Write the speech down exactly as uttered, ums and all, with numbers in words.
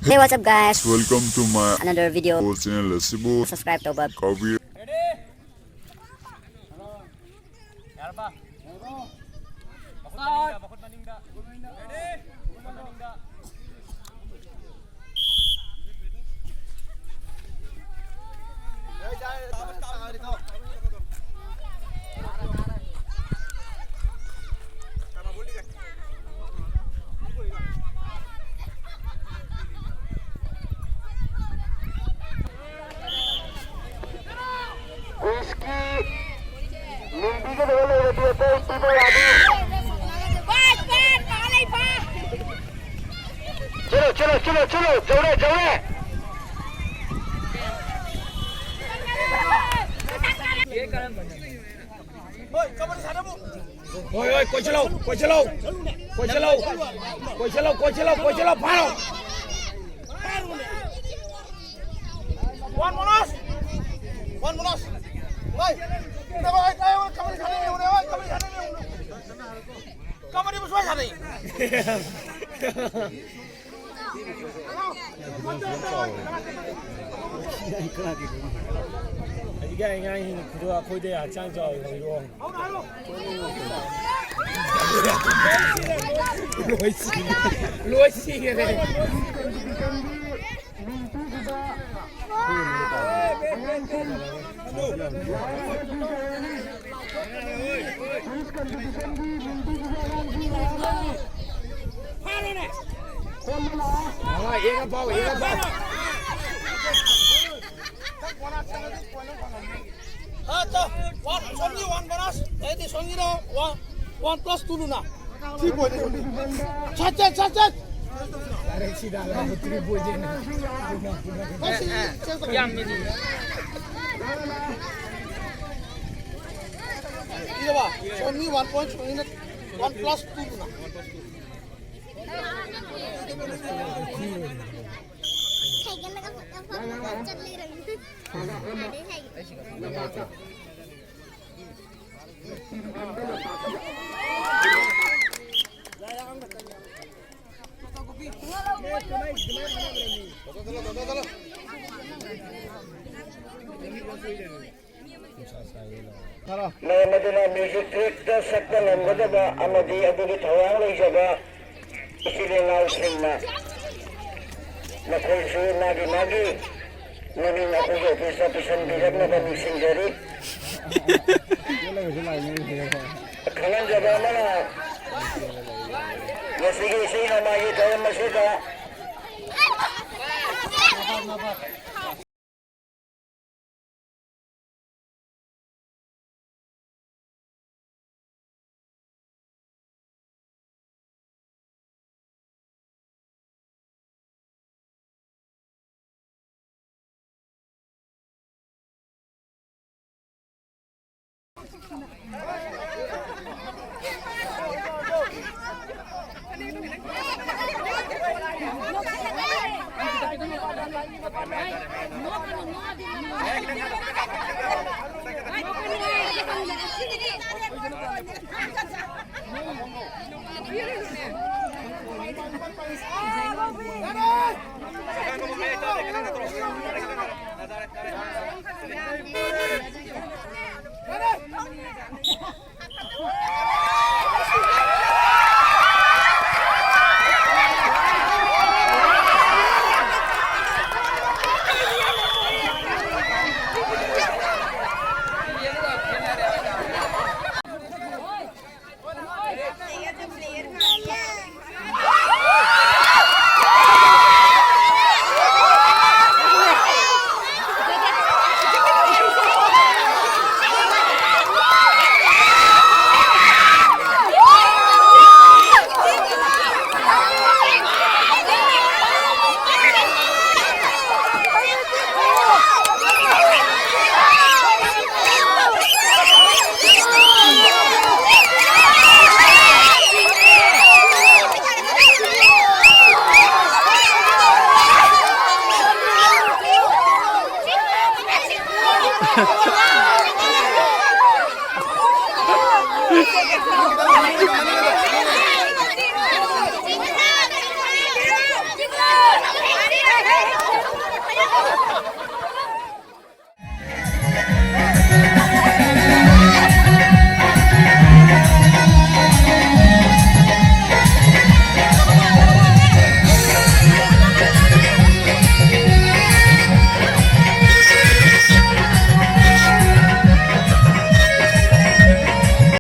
Hey, what's up, guys? Welcome to my another video channel ꯑꯁꯤꯕꯨ subscribe ꯇꯧꯕ ꯀꯥꯎꯕꯤꯔ꯫ ꯀꯨꯏꯁꯀꯤ ꯃꯤꯡꯕꯤꯒꯗꯕ ꯂꯩꯔꯗꯤ ꯑꯇꯩ ꯄꯤꯕ ꯌꯥꯅꯤ꯫ ꯆꯠꯂꯣ, ꯆꯠꯂꯣ, ꯆꯠꯂꯣ, ꯆꯠꯂꯣ, ꯖꯧꯔꯦ, ꯖꯧꯔꯦ꯫ ꯍꯣꯏ, ꯍꯣꯏ, ꯀꯣꯏꯁꯤꯜꯂꯣ, ꯀꯣꯏꯁꯤꯜꯂꯣ꯫ ꯀꯣꯏꯁꯤꯜꯂꯣ, ꯀꯣꯏꯁꯤꯜꯂꯣ, ꯀꯣꯏꯁꯤꯜꯂꯣ, ꯀꯣꯏꯁꯤꯜꯂꯣ, ꯐꯥꯔꯣ꯫ ꯋꯥꯟ ꯃꯣꯅꯣꯁ! ꯋꯥꯟ ꯃꯣꯅꯣꯁ! ꯚꯥꯏ! ꯚꯥꯏ, ꯚꯥꯏ, ꯚꯥꯏ, ꯀꯕꯗꯤ ꯁꯥꯟꯅꯕ ꯌꯦꯡꯉꯨꯅꯦ, ꯚꯥꯏ, ꯀꯕꯗꯤ ꯁꯥꯟꯅꯕ ꯌꯦꯡꯉꯨꯅꯦ꯫ ꯀꯕꯗꯤꯕꯨ ꯁꯨꯃꯥꯏ ꯁꯥꯟꯅꯩ꯫ ꯑꯩꯒꯤ ꯑꯉꯥꯡꯁꯤꯡ ꯈꯨꯗꯣ ꯑꯩꯈꯣꯏꯗ ꯍꯛꯆꯥꯡ ꯆꯥꯎꯏ ꯍꯧꯔꯛꯑꯣ꯫ ꯂꯣꯏ ꯁꯤ-, ꯂꯣꯏ ꯁꯤꯈꯔꯦ꯫ ꯑꯠꯆꯥ, ꯋꯥꯟ, ꯁꯣꯝꯒꯤ ꯋꯥꯟ ꯕꯣꯅꯁ, ꯑꯩꯗꯤ ꯁꯣꯝꯒꯤꯗꯣ ꯋꯥꯟ, ꯋꯥꯟ ꯄ꯭ꯂꯁ ꯇꯨ ꯂꯨꯅ꯫ ꯊ꯭ꯔꯤ ꯄꯣꯏꯟꯠꯅꯤ ꯁꯣꯝꯒꯤ꯫ ꯁꯠ, ꯁꯠ, ꯁꯠ, ꯁꯠ꯫ ꯗꯥꯏꯔꯦꯛ ꯁꯤꯗ ꯂꯥꯛꯑꯣ, ꯊ꯭ꯔꯤ ꯄꯣꯏꯟꯠ꯫ ꯍꯣꯏ, ꯁꯤ, ꯁꯤ, ꯁꯤ꯫ ꯌꯥꯝꯃꯤꯅꯤ꯫ ꯁꯤꯗ ꯕꯥ, ꯁꯣꯝꯒꯤ ꯋꯥꯟ ꯄꯣꯏꯟꯠ, ꯁꯣꯝꯒꯤꯅ ꯋꯥꯟ ꯄ꯭ꯂꯁ ꯇꯨ ꯂꯨꯅ꯫ ꯃꯔꯝ ꯑꯗꯨꯅ ꯃ꯭ꯌꯨꯖꯤꯛ ꯇ꯭ꯔꯦꯛꯇ ꯁꯛꯄ ꯉꯝꯒꯗꯕ ꯑꯃꯗꯤ ꯑꯗꯨꯒꯤ ꯊꯧꯔꯥꯡ ꯂꯩꯖꯕ ꯏꯆꯤꯜ ꯏꯅꯥꯎꯁꯤꯡꯅ ꯃꯈꯣꯏꯁꯨ ꯃꯥꯒꯤ ꯃꯥꯒꯤ ꯃꯃꯤꯡ ꯑꯩꯈꯣꯏꯒꯤ ꯑꯣꯐꯤꯁꯇ ꯄꯤꯁꯤꯟꯕꯤꯔꯛꯅꯕ ꯅꯤꯡꯁꯤꯡꯖꯔꯤ꯫ ꯈꯪꯍꯟꯖꯕ ꯑꯃꯅ, ꯉꯁꯤꯒꯤ ꯏꯁꯩ ꯅꯣꯡꯃꯥꯏꯒꯤ ꯊꯧꯔꯝ ꯑꯁꯤꯗ